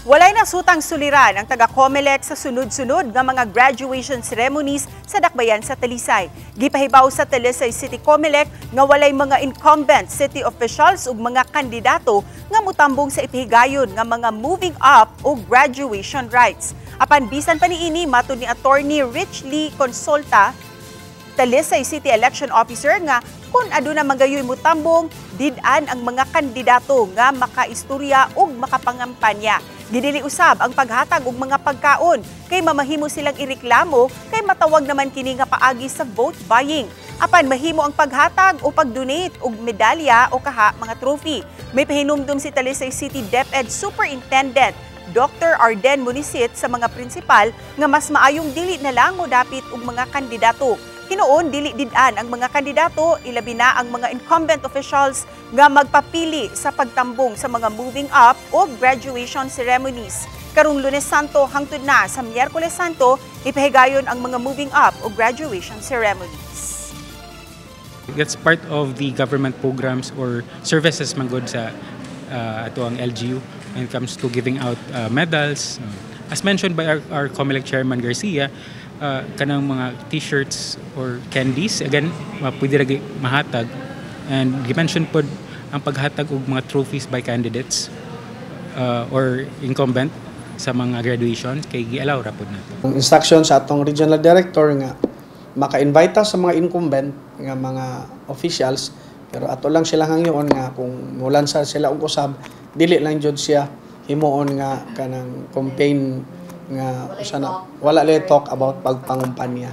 Walay nasutang suliran ang taga COMELEC sa sunod-sunod nga mga graduation ceremonies sa dakbayan sa Talisay. Gipahibaw sa Talisay City COMELEC nga walay mga incumbent city officials ug mga kandidato nga mutambong sa ipihigayon nga mga moving up o graduation rites. Apan bisan pa niini, matud ni Attorney Rich Lee Consulta, Talisay City Election Officer, nga kung aduna mangayoy mutambong, did-an ang mga kandidato nga makaistorya ug makapangampanya. Gidili usab ang paghatag og mga pagkaon kay mamahimo silang ireklamo kay matawag naman kini nga paagi sa vote buying. Apan mahimo ang paghatag o pag-donate og medalya o kaha mga trophy. May pahinumdum si Talisay City DepEd Superintendent Dr. Arden Munisit sa mga prinsipal nga mas maayong dili na lang modapit og mga kandidato. Hinuon dili did-an ang mga kandidato, ilabi na ang mga incumbent officials, nga magpapili sa pagtambong sa mga moving up o graduation ceremonies. Karong Lunes Santo hangtod na sa Miyerkules Santo ipahigayon ang mga moving up o graduation ceremonies. That's part of the government programs or services man gud sa ato ang LGU when it comes to giving out medals. As mentioned by our COMELEC Chairman Garcia, kanang mga T-shirts or candies, again, pwede ra mahatag. And gi-mention pod ang paghatag og mga trophies by candidates or incumbent sa mga graduation kay gi-allow ra pod nato. Ang instruction sa atong regional director nga maka-invite sa mga incumbent nga mga officials, pero ato lang sila hangyoon nga kung mulansa sila og usab, dili lang jud siya himuon nga kanang campaign nga usa na wala le talk about pagpangumpanya.